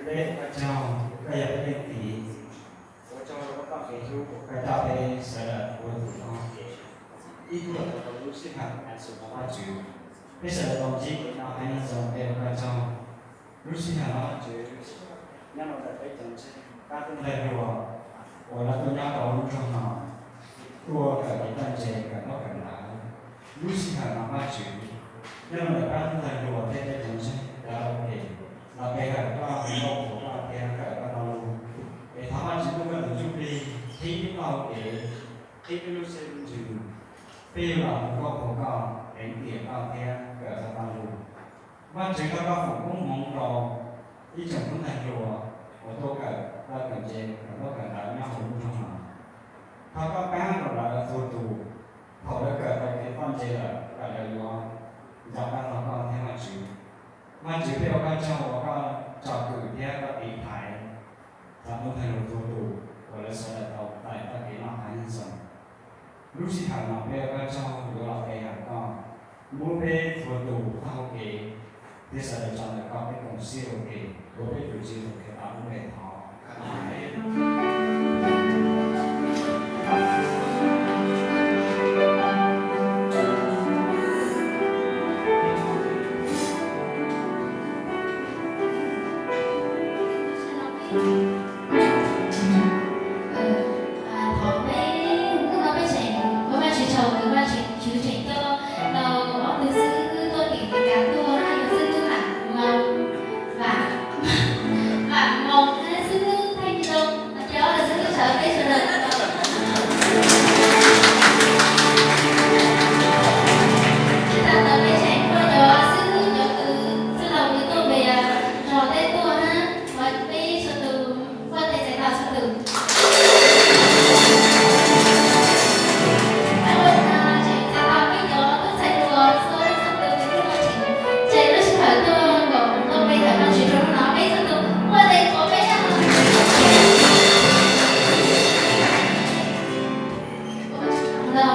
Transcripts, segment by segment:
Peb ua koj tsaug, koj yog peb leej txiv. Ua tsaug rau koj txoj kev hlub uas koj coj peb sawv daws ua tus koj. Ib tug los rau lub sij hawm xwm no Vajtswv, peb sawv daws tau ntsib kev noj qab nyob zoo, peb ua koj tsaug. Lub sij hawm no Vajtswv, nyob rau ntawm peb cov ntseeg pab tub ntxhais hluas uas lawv tuaj nyob rau lub nroog no, tuaj kawm kev txawj ntse kawm ntaub kawm ntawv. Lub sij hawm no Vajtswv, nyob rau ntawm pab tub ntxhais hluas thiab peb cov ntseeg lawv ua ke, los pe hawm koj tus nkauj qhuas koj thiab kawm koj txoj lus. Es thov Vajtswv muab koj tus ntsuj plig qhib peb txoj hau kev, qhib peb lub siab lub ntsws, peb yuav los mus nkauj qhuas koj, teev tiam koj thiab kawm koj txoj lus. Vajtswv, thov koj foom koob hmoov rau ib tsoom tub ntxhais hluas uas tuaj kawm txawj kawm ntse kawm ntaub kawm ntawv nyob hauv lub nroog no. Thov koj pab rau lawv txhua tus, thaum lawv kawm tau kev txawj ntse lawm kom lawv yuav nco qab txog koj thiab Vajtswv. Vajtswv, peb ua koj tsaug uas koj tsom kwm thiab koj tiv thaiv cov tub ntxhais hluas txhua tus uas lawv sawv daws tau txais txoj kev noj qab nyob zoo. Lub sij hawm no peb ua koj tsaug yuav los pe hawm koj, muab peb txhua tus txoj hau kev thiab sawv daws tso ntawm koj, peb koom siab ua ke, tuav peb tus Tswv Yexus Khetos lub npe thov. Thov peb hnub no peb tseem ua Vajtswv tsaug uas Vajtswv tseem coj tau ob tug xib hwb tuaj tim Meskas tuaj, yog xib hwb Vam Moos, Vam, Vam Moos thiab xib hwb Theej Zoo, ces ob tug xib hwb tsaug peb sawv daws. Tsis tas ntawd peb tseem muaj cov xib hwb cov kwv tij laus uas tuaj npe zog tej tuaj na, thov peb txhua tus muaj tes txais tos txhua tus. Tseem txais tos peb cov tub ntxhais hluas txhua leej txhua tus, ces lub sij hawm tuaj nkaum ntau peb tawm Vajtswv rau hnub no, peb txhua tus muaj tes qhuas peb na.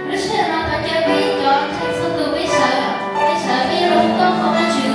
Lub sij hawm no thov caw peb cov ntseeg txhua tus peb sawv, peb sawv peb yuav los nkauj qhuas Vajtswv.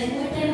Ua ke